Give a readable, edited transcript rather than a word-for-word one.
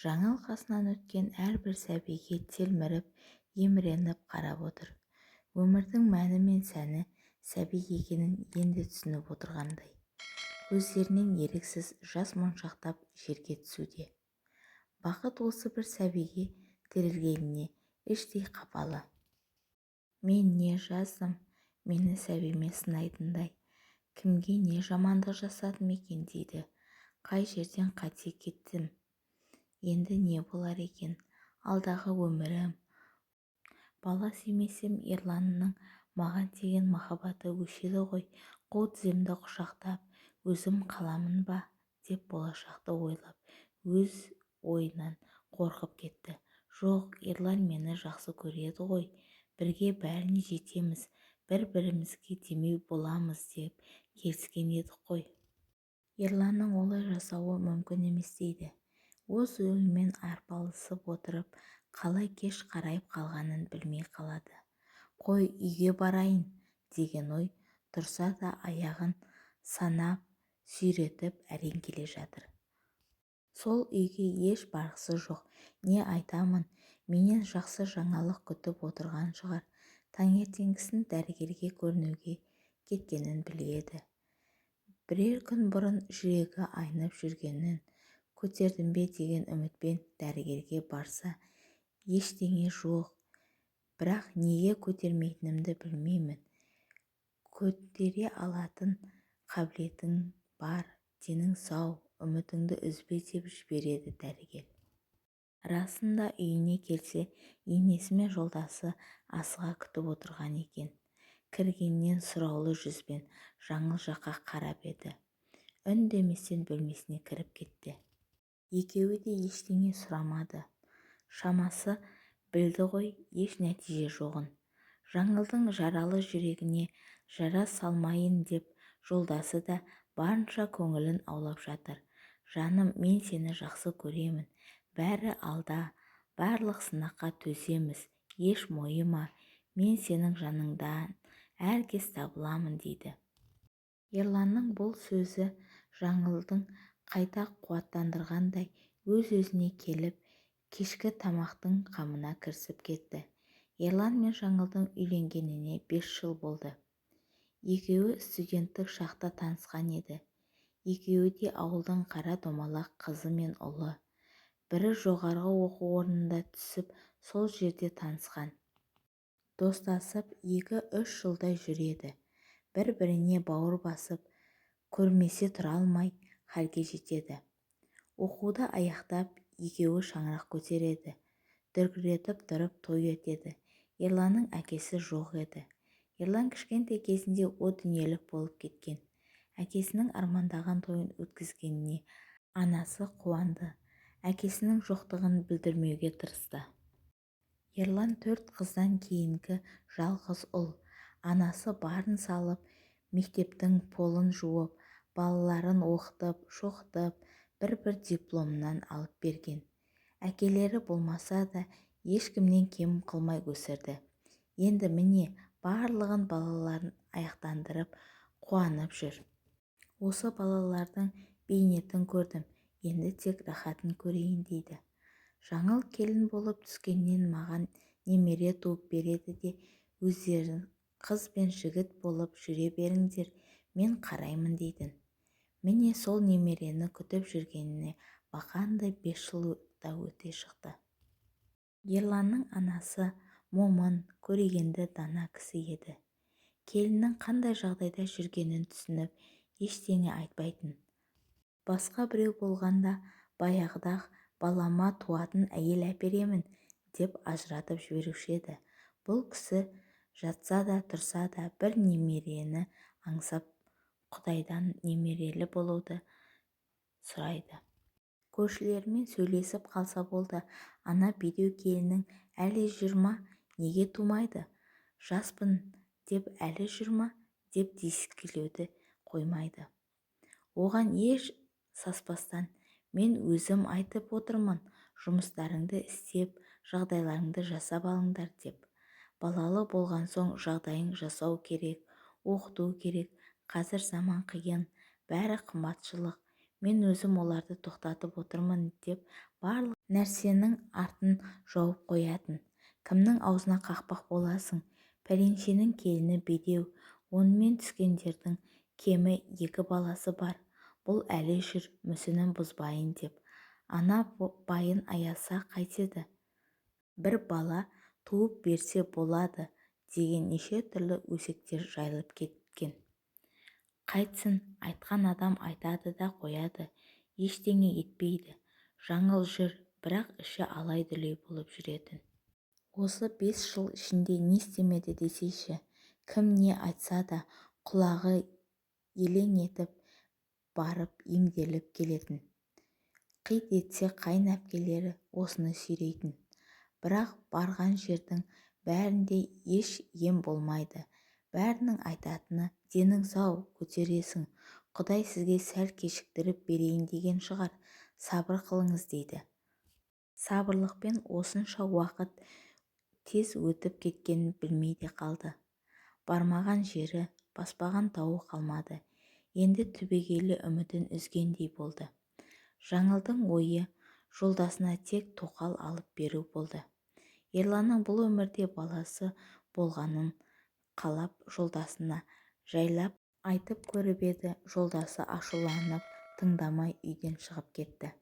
Жаңыл қасынан өткен әрбір сәбиге телміріп, еміреніп қарап отыр. Өмірдің мәні мен сәні сәби екенін енді түсініп отырғандай. Көздерінен еріксіз жас моншақтап жерге түсуде. Бақыт осы бір сәбиге тірелгеніне іштей қапалы. Мен не жаздым, мені сәбимен сынайтындай? Кімге не жамандық жасадым екен дейді. Қай жерден қате кеттім? Енді не болар екен алдағы өмірім? Бала сүймесем, Ерланның маған деген махаббаты өшеді ғой. Қу тіземді құшақтап, өзім қаламын ба деп болашақты ойлап, өз ойынан қорқып кетті. Жоқ, Ерлан мені жақсы көреді ғой. Бірге бәріне жетеміз, бір-бірімізге демеу боламыз деп келіскен едік қой. Ерланның олай жасауы мүмкін емес дейді. Өз ойымен арпалысып отырып, қалай кеш қарайып қалғанын білмей қалады. Қой, үйге барайын деген ой тұрса да, аяғын санап сүйретіп әрең келе жатыр. Сол үйге еш барғысы жоқ. Не айтамын, менен жақсы жаңалық күтіп отырған шығар. Таңертеңгісін дәрігерге көрінуге кеткенін біледі. Бірер күн бұрын жүрегі айнып жүргенін, көтердім бе деген үмітпен дәрігерге барса, ештеңе жоқ. Бірақ неге көтермейтінімді білмеймін. Көтере алатын қабілетің бар, денің сау, үмітіңді үзбе деп жібереді дәрігер. Расында үйіне келсе, енесі мен жолдасы асыға күтіп отырған екен. Кіргеннен сұраулы жүзбен Жаңыл жаққа қарап еді. Үндеместен бөлмесіне кіріп кетті. Екеуі де ештеңе сұрамады. Шамасы білді ғой еш нәтиже жоғын. Жаңылдың жаралы жүрегіне жара салмайын деп жолдасы да барынша көңілін аулап жатыр. Жаным, мен сені жақсы көремін. Бәрі алда, барлық сынаққа төземіз. Еш мойыма, мен сенің жаныңдан әркез табыламын дейді. Ерланның бұл сөзі Жаңылдың қайта қуаттандырғандай, өз-өзіне келіп, кешкі тамақтың қамына кірісіп кетті. Ерлан мен Жаңылдың үйленгеніне 5 жыл болды. Екеуі студенттік шақта танысқан еді. Екеуі де ауылдың қара домалақ қызы мен ұлы. Бірі жоғарғы оқу орнында түсіп, сол жерде танысқан. Достасып 2-3 жылдай жүреді. Бір-біріне бауыр басып, көрмесе тұра алмай халге жетеді. Оқуды аяқтап, екеуі шаңырақ көтереді. Дүркіретіп тұрып той өтеді. Ерланның әкесі жоқ еді. Ерлан кішкентай кезінде о дүниелік болып кеткен. Әкесінің армандаған тойын өткізгеніне анасы қуанды. Әкесінің жоқтығын білдірмеуге тырысты. Ерлан 4 қыздан кейінгі жалғыз ұл. Анасы барын салып, мектептің полын жуып, балаларын оқытып, шоқытып, бір-бір дипломынан алып берген. Әкелері болмаса да ешкімнен кем қылмай өсірді. Енді міне барлығын балаларын аяқтандырып, қуанып жүр. Осы балалардың бейнетін көрдім, енді тек рахатын көрейін дейді. Жаңыл келін болып түскеннен маған немере туып береді де, өздерін қыз бен жігіт болып жүре беріңдер, мен қараймын дейтін. Міне сол немерені күтіп жүргеніне бақандай 5 жыл да өте шықты. Ерланның анасы момын, көрегенді дана кісі еді. Келіннің қандай жағдайда жүргенін түсініп, ештеңе айтпайтын. Басқа біреу болғанда баяғыда-ақ балама туатын әйел әперемін деп ажыратып жіберуші еді. Бұл кісі жатса да тұрса да бір немерені аңсап, Құдайдан немерелі болуды сұрайды. Көршілерімен сөйлесіп қалса болды, ана бедеу келінің әлі жүр ма, неге тумайды, жаспын деп әлі жүр ма деп дискілеуді қоймайды. Оған еш саспастан, мен өзім айтып отырмын, жұмыстарыңды істеп, жағдайларыңды жасап алыңдар деп. Балалы болған соң жағдайың жасау керек, оқыту керек, қазір заман қиын, бәрі қымбатшылық, Мен өзім оларды тоқтатып отырмын деп барлық нәрсенің артын жауып қоятын. Кімнің аузына қақпақ боласың? Пәленшенің келіні бедеу, онымен түскендердің кемі екі баласы бар. Бұл әлі жүр мүсінін бұзбайын деп. Ана байын аяса қайтеді? Бір бала туып берсе болады деген неше түрлі өсектер жайылып кеткен. Қайтсін, айтқан адам айтады да қояды, ештеңе етпейді. Жаңыл жүр, бірақ іші алай-дүлей болып жүретін. Осы 5 жыл ішінде не істемеді десейші? Кім не айтса да құлағы елең етіп барып емделіп келетін. Қит етсе қайын әпкелері осыны сүйрейтін. Бірақ барған жердің бәрінде еш ем болмайды. Бәрінің айтатыны: «Денің сау, көтересің, Құдай сізге сәл кешіктіріп берейін деген шығар, сабыр қылыңыз», – дейді. Сабырлықпен осынша уақыт тез өтіп кеткенін білмей де қалды. Бармаған жері, баспаған тауы қалмады. Енді түбегейлі үмітін үзгендей болды. Жаңылдың ойы жолдасына тек тоқал алып беру болды. Ерланның бұл өмірде баласы болғанын қалап, жолдасына жайлап айтып көріп еді, жолдасы ашуланып тыңдамай үйден шығып кетті.